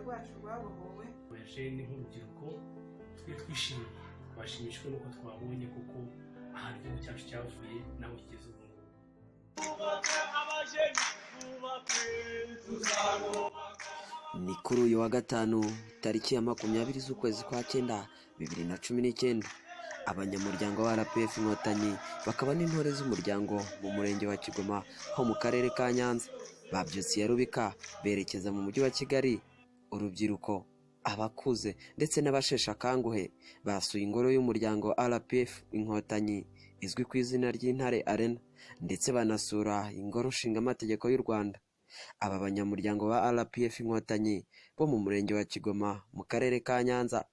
rwacu rwabohowe. Jene nk'urubyiruko twe twishimye, twashimishijwe n'uko twabonye kuko ahantu igihugu cyacu cyavuye naho kigeze ubu ngubu. Ni kuri uyu wa gatanu tariki ya 20 z'ukwezi kwa 9 2019, abanyamuryango wa RPF Inkotanyi bakaba n'intore z'umuryango mu murenge wa Kigoma ho mu karere ka Nyanza babyutse ya Rubika berekeza mu mujyi wa Kigali. Urubyiruko, abakuze ndetse n'abasheshe akanguhe basuye ingoro y'umuryango RPF Inkotanyi izwi ku izina ry'Intare Arena, ndetse banasura ingoro nshingamategeko y'u Rwanda. Aba banyamuryango ba RPF Inkotanyi bo mu murenge wa Kigoma mu karere ka Nyanza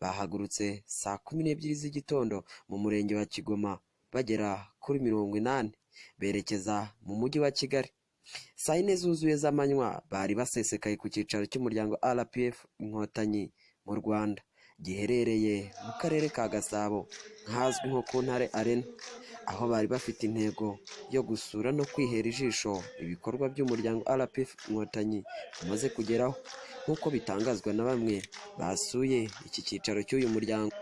bahagurutse saa 12 z'igitondo mu murenge wa Kigoma bagera kuri 80 berekeza mu mujyi wa Kigali. Saa 4 zuzuye z'amanywa bari basesekaye ku cyicaro cy'umuryango RPF Inkotanyi mu Rwanda giherereye mu karere ka Gasabo nk'ahazwi nko ku Ntare Arena, aho bari bafite intego yo gusura no kwihera ijisho ibikorwa by'umuryango RPF Inkotanyi umaze kugeraho, nk'uko bitangazwa na bamwe basuye iki cyicaro cy'uyu muryango.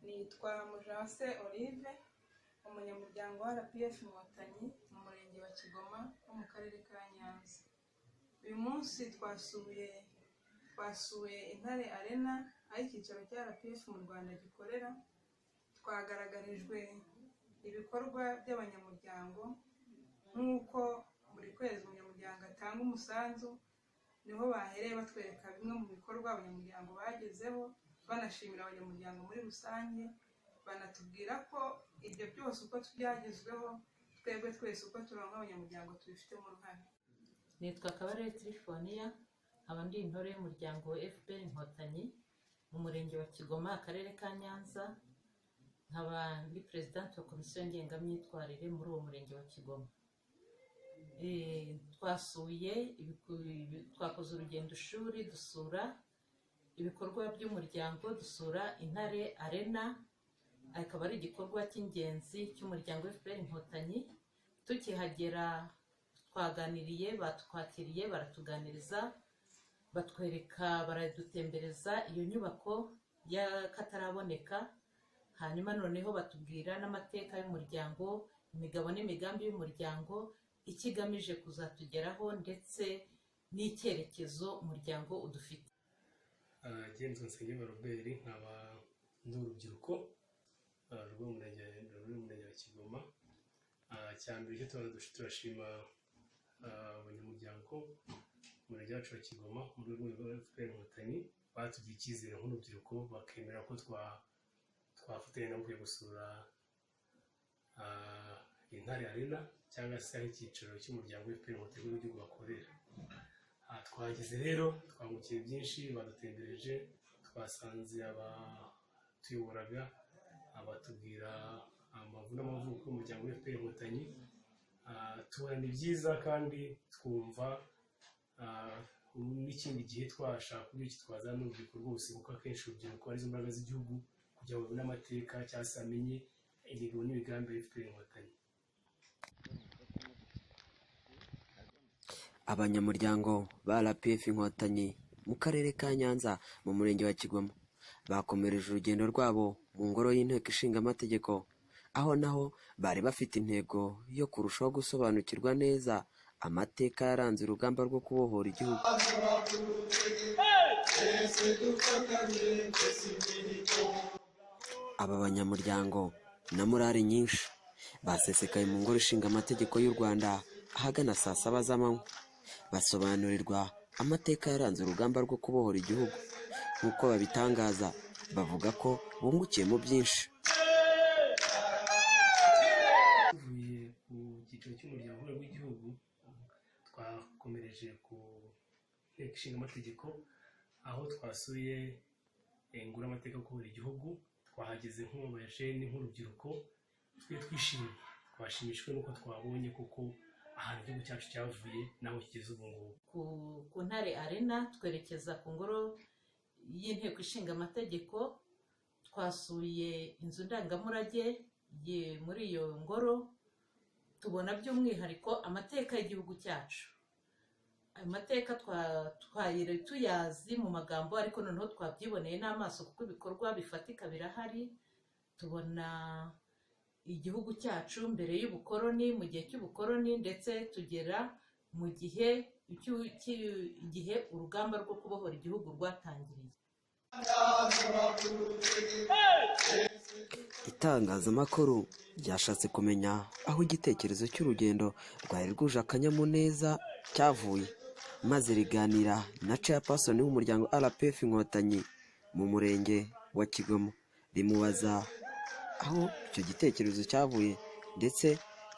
Nitwa Mujase Olive, umunyamuryango wa RPF Inkotanyi mu murenge wa Kigoma wo mu karere ka Nyanza. Uyu munsi twasuye Intare Arena aho icyicaro cya RPF mu Rwanda gikorera. Twagaragarijwe ibikorwa by'abanyamuryango nk'uko buri kwezi umunyamuryango atanga umusanzu, niho bahereye batwereka bimwe mu bikorwa abanyamuryango bagezeho, banashimira abanyamuryango muri rusange, banatubwira ko ibyo byose uko byagezweho twebwe twese uko turonka abanyamuryango tubifitemo uruhare. Nitwa Kabarebe Trifoniya, nkaba ndi intore y'umuryango FPR Inkotanyi mu murenge wa Kigoma, akarere ka Nyanza, nkaba ndi perezidante wa komisiyo ngengamyitwarire muri uwo murenge wa Kigoma. Twasuye, twakoze urugendo shuri, dusura ibikorwa by'umuryango, dusura Intare Arena, akaba ari igikorwa cy'ingenzi cy'umuryango FPR Inkotanyi. Tukihagera twaganiriye, batwakiriye, baratuganiriza, batwereka, baradutembereza iyo nyubako y'akataraboneka, hanyuma noneho batubwira n'amateka y'umuryango, imigabo n'imigambi y'umuryango, icyo igamije kuzatugeraho ndetse n'icyerekezo umuryango udufite. Genzo Nsengiyumva Robert, nkaba ndi urubyiruko rw'umurenge wa Kigoma. Cyambere icyo turashima abanyamuryango umurenge wacu wa Kigoma muri rwego rwa FPR Inkotanyi batugiriye icyizere nk'urubyiruko, bakemera ko twafatanya nabo kujya gusura Intare Arena cyangwa se aho icyicaro cy'umuryango FPR Inkotanyi w'igihugu bakorera. Twahageze rero twangukiye byinshi, badutembereje, twasanze abatuyoboraga batubwira amavu n'amavuko y'umuryango FPR Inkotanyi, tubona ni byiza kandi twumva n'ikindi gihe twashaka uburyo ki twazana n'urubyiruko rwose, kuko akenshi urubyiruko arizo mbaraga z'igihugu, kugira ngo babone amateka cyangwa se bamenye imigabo n'imigambi ya FPR Inkotanyi. Abanyamuryango ba RPF Inkotanyi mu karere ka Nyanza mu murenge wa Kigoma bakomereje urugendo rwabo mu ngoro y'inteko ishinga amategeko, aho naho bari bafite intego yo kurushaho gusobanukirwa neza amateka yaranze urugamba rwo kubohora igihugu. Aba banyamuryango na morale nyinshi basesekaye mu ngoro ishinga amategeko y'u Rwanda ahagana saa 7 z'amanywa, basobanurirwa amateka yaranze urugamba rwo kubohora igihugu. Nk'uko babitangaza, bavuga ko bungukiyemo byinshi. Tuvuye ku cyicaro cy'umuryango w'igihugu twakomereje ku nteko ishinga amategeko, aho twasuye ingoro y'amateka yo kubohora igihugu. Twahageze nk'abajene nk'urubyiruko twe twishimye, twashimishijwe n'uko twabonye kuko ahantu igihugu cyacu cyavuye naho kigeze ubu ngubu. Ku Ntare Arena twerekeza ku ngoro y'inteko ishinga amategeko, twasuye inzu ndangamurage muri iyo ngoro, Tubona by'umwihariko amateka y'igihugu cyacu. Ayo mateka twayire tuyazi mu magambo, ariko noneho twabyiboneye n'amaso kuko ibikorwa bifatika birahari. Tubona igihugu cyacu mbere y'ubukoroni, mu gihe cy'ubukoroni, ndetse tugera mu gihe igihe urugamba rwo kubohora igihugu rwatangiriye. Itangazamakuru ryashatse kumenya aho igitekerezo cy'urugendo rwari rwuje akanyamuneza cyavuye, maze riganira na chairperson w'umuryango RPF Inkotanyi mu murenge wa Kigoma, rimubaza aho icyo gitekerezo cyavuye ndetse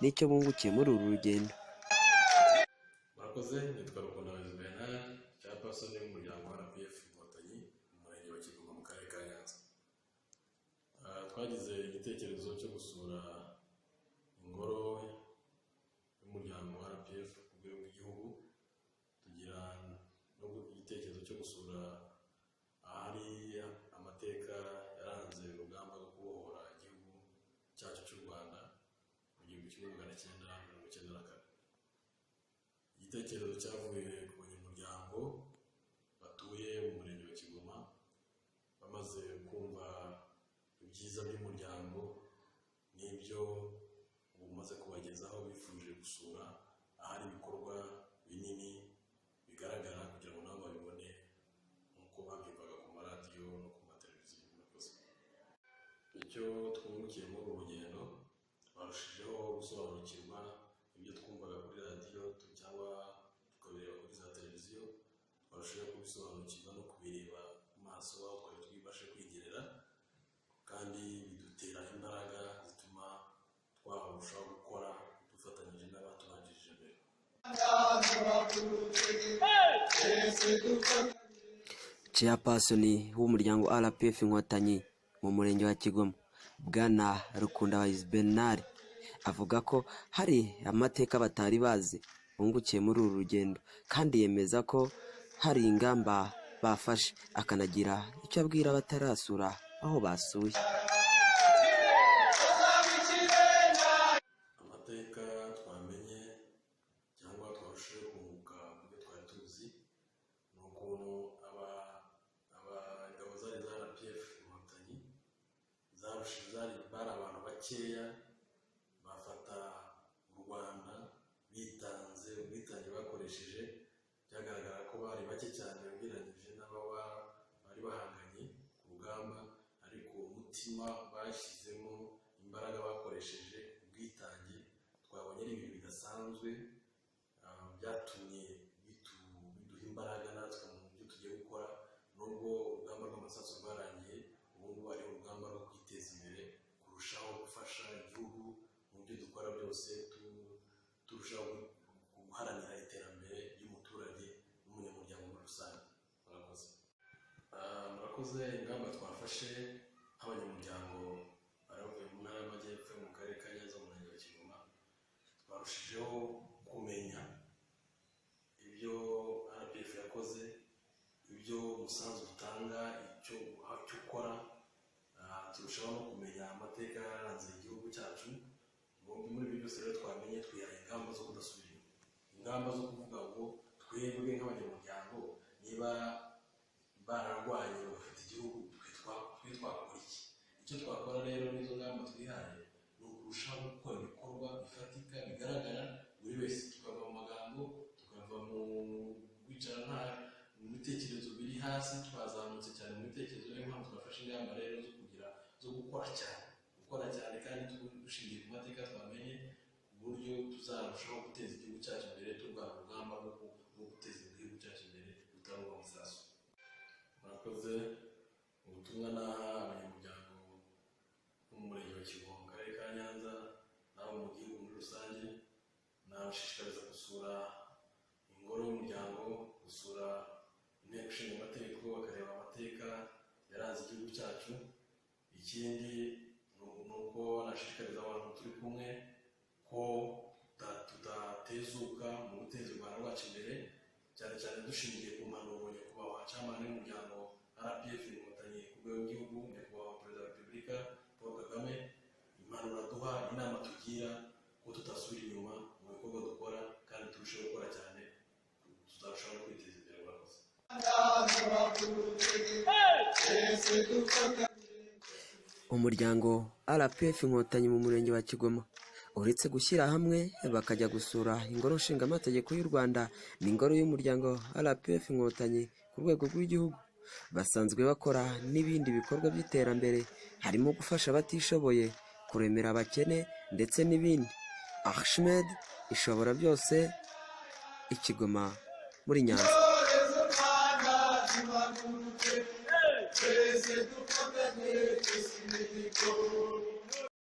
n'icyo bungukiye muri uru rugendo. Murakoze, nitwa Rukundabahizi Bernard, chairperson w'umuryango wa RPF Inkotanyi mu murenge wa Kigoma mu karere ka Nyanza. Twagize igitekerezo cyo gusura ingoro y'umuryango wa RPF ku rwego rw'igihugu, tugira igitekerezo cyo gusura ahari amateka yaranze urugamba rwo kubohora igihugu cyacu cy'u Rwanda mu 1994. Igitekerezo cyavuye ku banyamuryango batuye mu murenge wa Kigoma, bamaze kumva ibyiza by'umuryango n'ibyo umaze kubagezaho, bifuje gusura ahari ibikorwa binini bigaragara kugira ngo nabo babibone nk'uko babyumvaga ku maradiyo no ku mateleviziyo. Murakoze. Icyo twungukiye muri uru rugendo, twarushijeho gusobanukirwa ibyo twumvaga kuri radiyo cyangwa tukabireba kuri za televiziyo, twarushijeho kubisobanukirwa no kubireba ku maso aho twari twibashe kwigerera, kandi bidutera imbaraga zituma twarushaho gukora dufatanyije n'abatubanjirije mbere. Chairperson w'umuryango RPF Inkotanyi mu murenge wa Kigoma, Bwana Rukundabahizi Bernard, avuga ko hari amateka batari bazi bungukiye muri uru rugendo, kandi yemeza ko hari ingamba bafashe, akanagira icyo abwira abatarasura aho basuye. Amateka twamenye cyangwa twarushijeho kunguka mu byo twari tuzi ni ukuntu ingabo zari za RPF Inkotanyi bari abantu bakeya bafata u Rwanda bitanze, ubwitange bakoresheje byagaragara ko bari bake cyane ugereranyije n'ababa bari bahanganye ku rugamba, ariko umutima bashyizemo, imbaraga bakoresheje, ubwitange twabonye ari ibintu bidasanzwe, byatumye biduha imbaraga natwe mu byo tugiye gukora. Nubwo urugamba rw'amasasu rwarangiye, ubu ngubu ari urugamba rwo kwiteza imbere, kurushaho gufasha igihugu mu byo dukora byose, turushaho guharanira iterambere ry'umuturage n'umunyamuryango muri rusange. Murakoze. Murakoze. Ingamba twafashe nk'abanyamuryango bari bavuye mu ntara y'Amajyepfo mu karere ka Nyanza mu murenge wa Kigoma, twarushijeho kumenya ibyo RPF yakoze, ibyo umusanzu dutanga, icyo ukora, turushaho no kumenya amateka yaranze igihugu cyacu. Muri ibyo byose rero twamenye, twihaye ingamba zo kudasubira inyuma, ingamba zo kuvuga ngo twebwe nk'abanyamuryango niba bararwanye bagafata igihugu, twe twakora iki? Icyo twakora rero n'izo ngamba twihaye ni ukurushaho gukora ibikorwa bifatika bigaragara buri wese, tukava mu magambo, tukava mu kwicara nta mu bitekerezo biri hasi, twazamutse cyane mu bitekerezo. Niyo mpamvu twafashe ingamba rero zo kugira zo gukora cyane, gukora cyane kandi dushingiye ku mateka twamenye, ku buryo tuzarushaho guteza igihugu cyacu imbere, turwana urugamba rwo guteza igihugu cyacu imbere rutari urw'amasasu. Murakoze. Ubutumwa naha abanyamuryango bo mu murenge wa Kigoma mu karere ka Nyanza n'abo mu gihugu muri rusange, nabashishikariza gusura ingoro y'umuryango, gusura inteko ishinga amategeko, bakareba amateka yaranze igihugu cyacu. Ikindi ni uko nashishikariza abantu turi kumwe ko tudatezuka mu guteza u Rwanda rwacu imbere, cyane cyane dushingiye ku mpanuro nyakubahwa chairman w'umuryango RPF Inkotanyi ku rwego rw'igihugu, nyakubahwa Perezida wa Repubulika Paul Kagame, impanuro aduha, inama tugira ko ko tutasubira inyuma mu bikorwa dukora, kandi turusheho gukora cyane, tuzarushaho no kwiteza imbere. Murakoze. Umuryango RPF Inkotanyi mu murenge wa Kigoma, uretse gushyira hamwe bakajya gusura ingoro nshingamategeko y'u Rwanda n'ingoro y'umuryango RPF Inkotanyi ku rwego rw'igihugu, basanzwe bakora n'ibindi bikorwa by'iterambere, harimo gufasha abatishoboye, kuremera abakene ndetse n'ibindi. Archimed ishobora byose, i Kigoma muri Nyanza. Twese dufatanye twese imihigo.